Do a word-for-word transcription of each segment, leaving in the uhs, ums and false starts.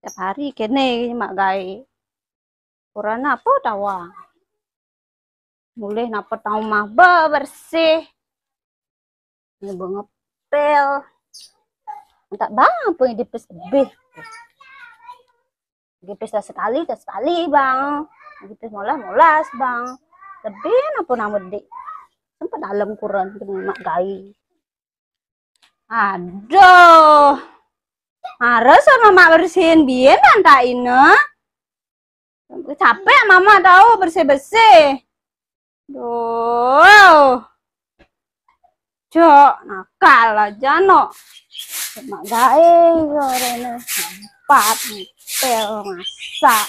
Tiap hari kéné mak gaé. Kurang apa tawang. Mulih napa tau mah bebersih. Ini bengepel. Entak bang apa yang dipes lebih. Dipes dah sekali, dah sekali bang. Dipes molas, molas bang. Lebih apa nama dik. Sempat dalam kurang kena mak gaé. Aduh. Harus sama mak bersihin bien antak ina. Capek mama tahu bersih-bersih. Duh. Cok, nakal aja no. Mak gaé goréng empat pel masak.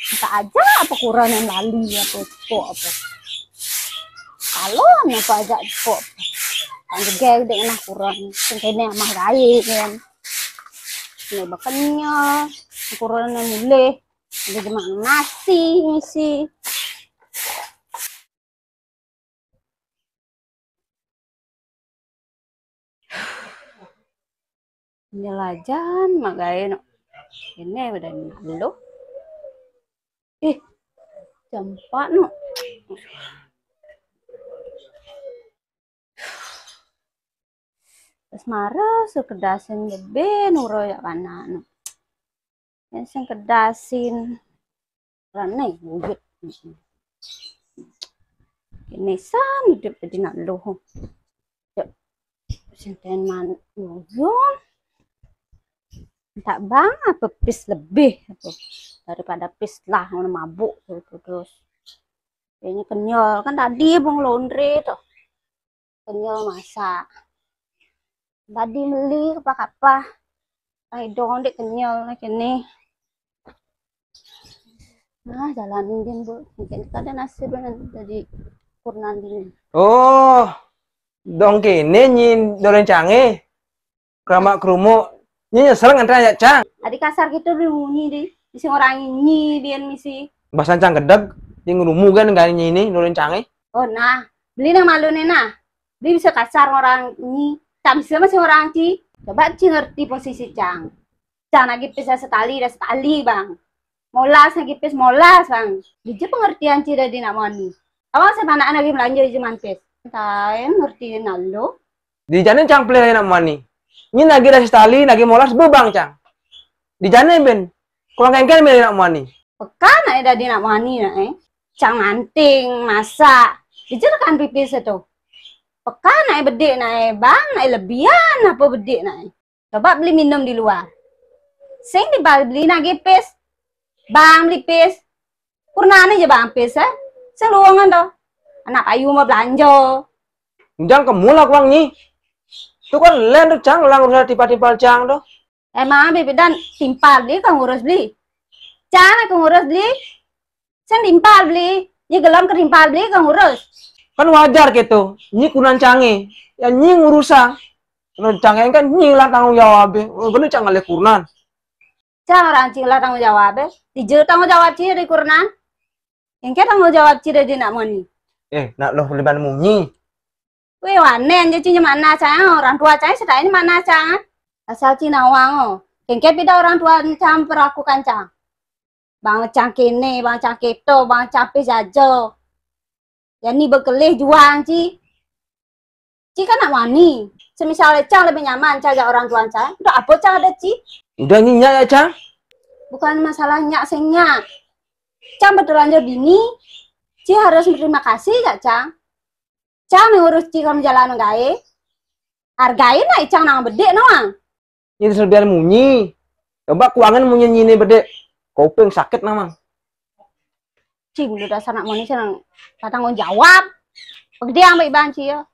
Minta aja apa kurang yang lali apa kok apa. Kalau apa aja kok. Kan gede gede nah kurang. Sing kéné mah gaé kan. Ini bekenyel. Kurang yang mulih. Ada cuma nasi ngisi. Nyelajan mak gaé no. Ini udah nalo. Ih, jam empat no. Terus marah sekedasin lebih nuro ya kana no. Yang sing kedasin. Rane wujud. Ini san hidup di nak luh. Cok. Sinten man nuyung. Entak bang apa pis lebih apa daripada pis lah ngono mabuk terus. Kayaknya kenyal kan tadi bang laundry tuh. Kenyal masak. Tadi meli apa-apa. Ai dong dek kenyal lah kene. Nah, jalanin din, Bu. Mungkin ada nasib dengan jadi kurnan din. Oh, dong kene nyi doren cange. Keramak kerumuk. Nyi nyesel ngantre aja, Cang. Adi kasar gitu di munyi di. Misi orang nyi biar misi. Bahasa Cang gedeg, di ngerumu kan enggak nyi ini doren cange. Oh, nah. Beli nang malu nih, nah. Beli bisa kasar orang nyi. Tak bisa masih orang ci. Coba ci ngerti posisi Cang. Cang lagi pis setali dah setali, Bang. Molas lagi pis molas, Bang. Dije pengertian ci dari nak moni. Awang sepanaan lagi belanja di jeman pis. Tain ngertiin lo. Dijane Cang pelih nak moni. Nyi nagi dah setali, nagi molas bebang, Cang. Dijane ben. Kurang kengken ben nak moni. Peka nak dari nak moni nak eh. Cang manting, masak. Dije kan pipis itu. Peka nak eh bedik nak eh, Bang, nak eh lebihan apa bedik nak eh. Coba beli minum di luar. Sing di bal beli nagi pis. Bang beli pis. Kurnane je bang pis eh. Sing luangan to. Anak payu mau belanja. Jang kemula kuang nyi. Tu kan len tu Cang lang urusan timpal-timpal Cang tu. Emang bibit dan timpal beli kang urus beli. Cang kang urus beli. Sing timpal beli. Nyi gelam ke timpal beli kang urus. Kan wajar gitu. Nyi kunan cange. Ya nyi ngurusa. Kunan cange kan nyi lah tanggung jawab. Bener Cang ngalih kurnan. Cang orang cing lah tanggung jawab. Dijel tanggung jawab ci dari kurnan. Engke tanggung jawab ci dari nak moni. Eh, nak loh leban munyi. Weh, wanen je ci mana Cang, orang tua Cang setain mana Cang. Asal ci nawang oh. Engke pida orang tua Cang perlakukan Cang. Bang Cang kene, bang Cang keto, bang Cang pe jajo. Ya ni bekelih juang ci. Ci kan nak moni. Semisal Cang lebih nyaman Cang ajak orang tua Cang. Udah apa Cang ada ci? Udah nyi nyak ya Cang. Bukan masalah nyak sing nyak. Cang betul lanjut bini. Ci harus berterima kasih gak Cang? Cang yang urus ci kamu jalan gae. Hargai nak Cang nang bedik nawang. Nyi serbian munyi. Coba kuangan munyi nyine bedik. Kuping sakit namang. Cing, udah dasar nak moni senang. Tanggung jawab. Pegede ambek banci ya.